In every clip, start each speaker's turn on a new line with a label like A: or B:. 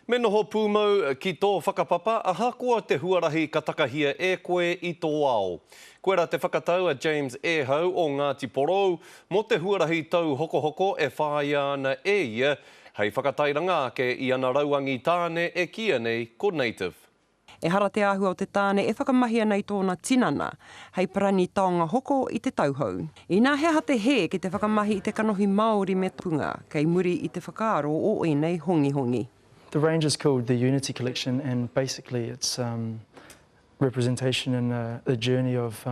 A: Me noho pūmau ki tō whakapapa ahakoa te huarahi ka takahia e koe i tō ao. Koirā te whakatau a James Ehau o Ngāti Porou mō te huarahi tauhokohoko e whāia ana e ia hei whakatairanga ake i ana rauangi tāne e kīia nei ko Native.
B: Ehara te āhua o te tāne e whakamahi ana i tōna tinana hei parani taonga hoko i te tauhou. Inā he aha te hē ki te whakamahi i te kanohi Māori me punga kei muri i te whakaaro o ēnei hongihongi.
C: The range is called the Unity Collection and basically it's representation and the journey of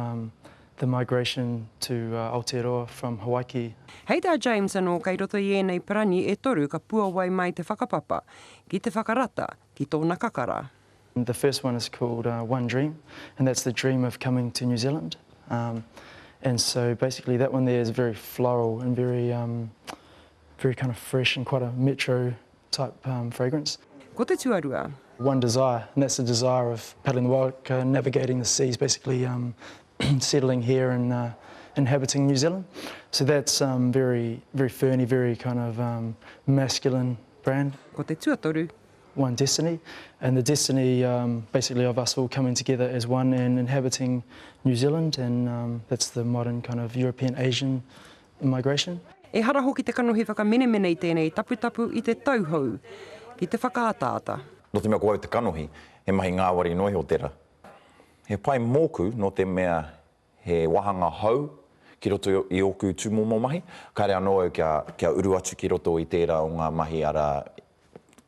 C: the migration to Aotearoa from Hawaiki.
B: Hei tā James anō kei roto i ēnei parani e toru ka puawai mai te whakapapa ki te whakarata ki tōna kakara.
C: The first one is called One Dream and that's the dream of coming to New Zealand and so basically that one there is very floral and very very kind of fresh and quite a metro type fragrance.
B: Ko te tuarua.
C: One Desire and that's the desire of paddling the waka, navigating the seas, basically settling here and inhabiting New Zealand. So that's very very ferny, very kind of masculine brand.
B: Ko te tuatoru.
C: One Destiny, and the destiny basically of us all coming together as one and inhabiting New Zealand, and that's the modern kind of European Asian migration.
B: Ehara hoki te kanohi whakamenemene i tēnei taputapu i te tauhou ki te whakaataata.
D: Nō te mea ko au te kanohi, he mahi ngāwari noa iho tērā. He pai mōku nō te mea He wāhanga hou ki roto i ōku tūmomo mahi. Kāre anō au kia, kia uru atu ki roto i tērā o ngā mahi arā,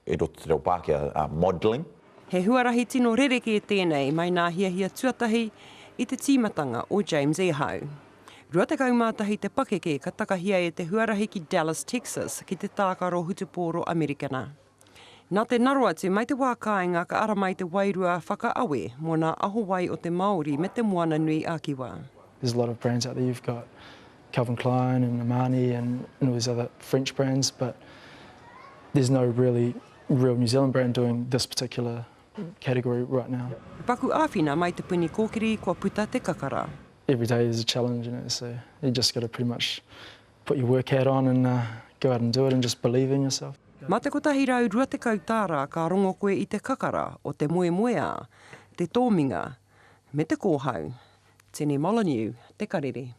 D: i roto i te reo Pākehā, a modelling.
B: He huarahi tino rerekē tēnei mai nā hiahia tuatahi i te tīmatanga o James Ehau. 21 te pakeke ka takahia e te huarahi ki Dallas, Texas ki te tākaro hutupōro Amerikana. Nā te naro atu mai te wā kāinga ka ara mai te wairua whakaawe mō nā ahowai o te Māori me te Moana nui a Kiwa.
C: There's a lot of brands out there, you've got Calvin Klein and Armani and all these other French brands but there's no really real New Zealand brand doing this particular category right now.
B: He paku āwhina mai Te Puni Kōkiri kua puta te kakara.
C: Every day is a challenge you know so you just gotta pretty much Put your work hat on and go out and do it and just believe in yourself.
B: Mā te 120 tāra ka rongo koe i te kakara o te moemoeā, te tōminga, me te kōhau. Tini Molyneux, Te Karere.